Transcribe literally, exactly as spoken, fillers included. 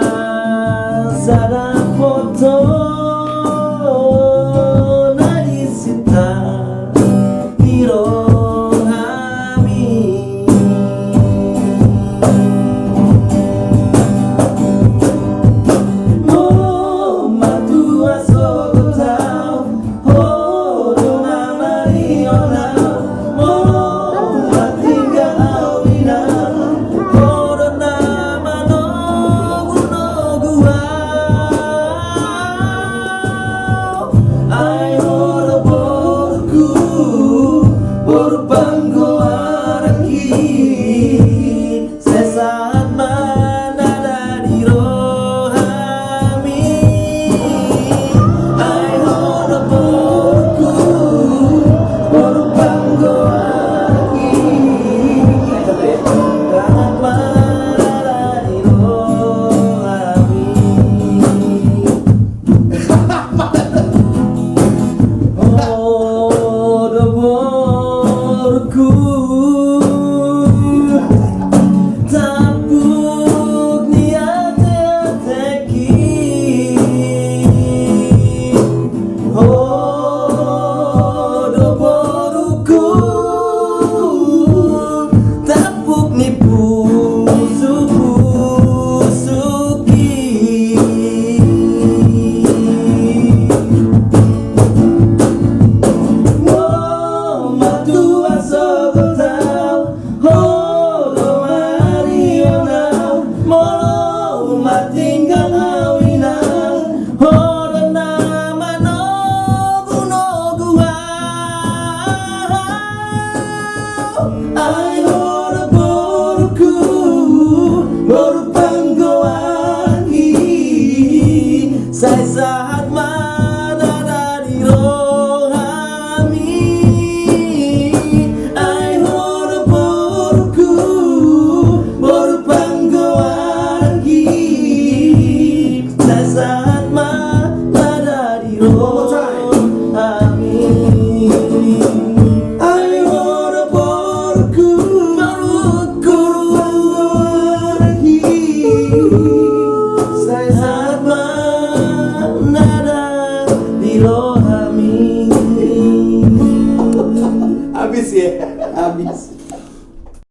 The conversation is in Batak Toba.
Asa dapothon na di sinta ni rohami. Molo matua sogot au, ho do na marihon au. Molo matinggal au inang, ho do na manogunogu au. Ai ho do boruku, boru panggoaranki. Sesaat ma nada di rohami. Ai ho do boruku, boru panggoaranki. Sesaat ma nada di rohami. Ho do boruku, tampuk ni ateateki. Ho do boruku, tampuk ni pusupusuki. Molo matua sogot au, ho do marihon au. Molo matinggal au inang, ho do na manogunogu au. Ai ho